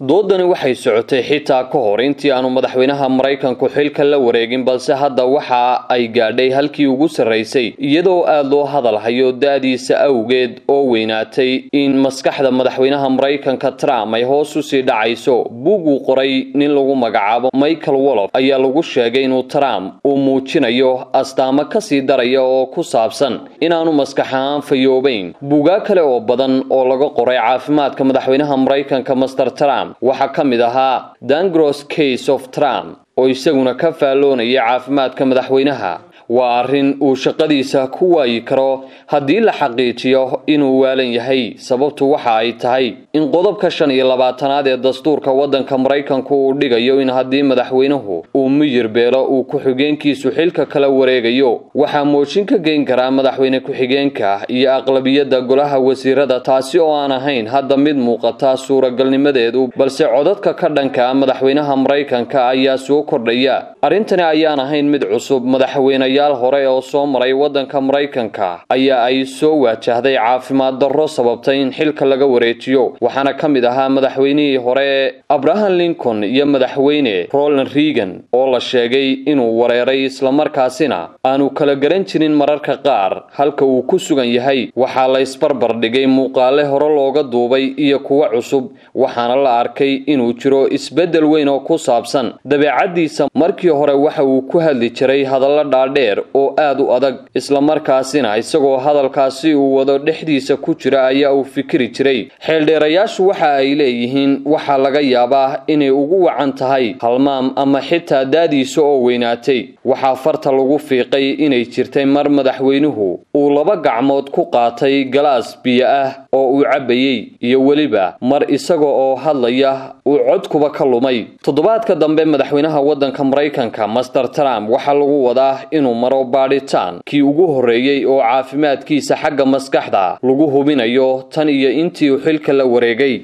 Doodani waxay socotay xitaa ka hor intii aanu madaxweynaha Maraykanku xilka la wareegin, balse hadda waxa ay gaadhay halkii ugu sarraysay, iyadoo aad loo hadal hayo da'diisa awgeed oo weynaatay in maskaxda madaxweynaha Maraykanka Trump ay hoos usii dhacayso. Buug uu qoray nin lagu magacaabo Michael Wolof ayaa lagu sheegay inuu Trump uu muujinayo astaamo kasii daraya oo ku saabsan inaanu maskax ahaan fayoobayn. Buugaa kale oo badan oo laga qoray caafimaadka madaxweynaha Maraykanka Master Trump waxaa ka mid ahaa Dangerous Case of Trump oo isaguna ka faalloonaya caafimaadka madaxweynaha. Waa arrin uu shaqadiisa ku waayi karo haddii la xaqiijiyo inuu waalan yahay. Sababtu waxa ay tahay in qodobka 25aad ee dastuurka waddanka Maraykanku uu dhigayo in haddii madaxweynuhu uu miyir beelo uu ku-xigeenkiisu xilka kala wareegayo. Waxaa mooshin ka geyn karaa madaxweyne ku-xigeenka iyo aqlabiyadda golaha wasiirada, taasi oo aan ahayn hadda mid muuqata suuragalnimadeedu, balse codadka ka dhanka madaxweynaha Maraykanka ayaa soo kordhaya. Arrintani ayaan ahayn mid cusub. Madaxweynayaal hore oo soo maray waddanka Maraykanka ayaa ay soo waajahday caafimaad darro sababtay in xilka laga wareejiyo, waxaana ka mid ahaa madaxweynihii hore Abraham Lincoln iyo madaxweyne Ronald Reagan oo la sheegay inuu wareeray islamarkaasina aanu kala garan jirin mararka qaar halka uu ku sugan yahay. Waxaa la isbarbar dhigay muuqaale hore looga duubay iyo kuwa cusub, waxaana la arkay inuu jiro isbeddel weyn oo ku saabsan dabeecaddiisa. Markii hore waxa uu ku hadli jiray hadallo dhaadheer oo aad u adag, islamarkaasina isagoo hadalkaasi uu wado dhexdiisa ku jira ayaa uu fikiri jiray. Xeeldheerayaashu waxa ay leeyihiin waxaa laga yaabaa inay ugu wacan tahay halmaam ama xitaa daadiisa oo weynaatay. Waxaa farta lagu fiiqay inay jirtay mar madaxweynuhu uu laba gacmood ku qaatay galaas biyo ah oo uu cabbayey, iyo weliba mar isaga oo hadlaya uu codkuba ka lumay. Toddobaadka dambe madaxweynaha waddanka Maraykanka Master Trump waxaa lagu wadaa inuu maro baadhitaan kii ugu horreeyey oo caafimaadkiisa xagga maskaxda lagu hubinayo tan iyo intii uu xilka la wareegay.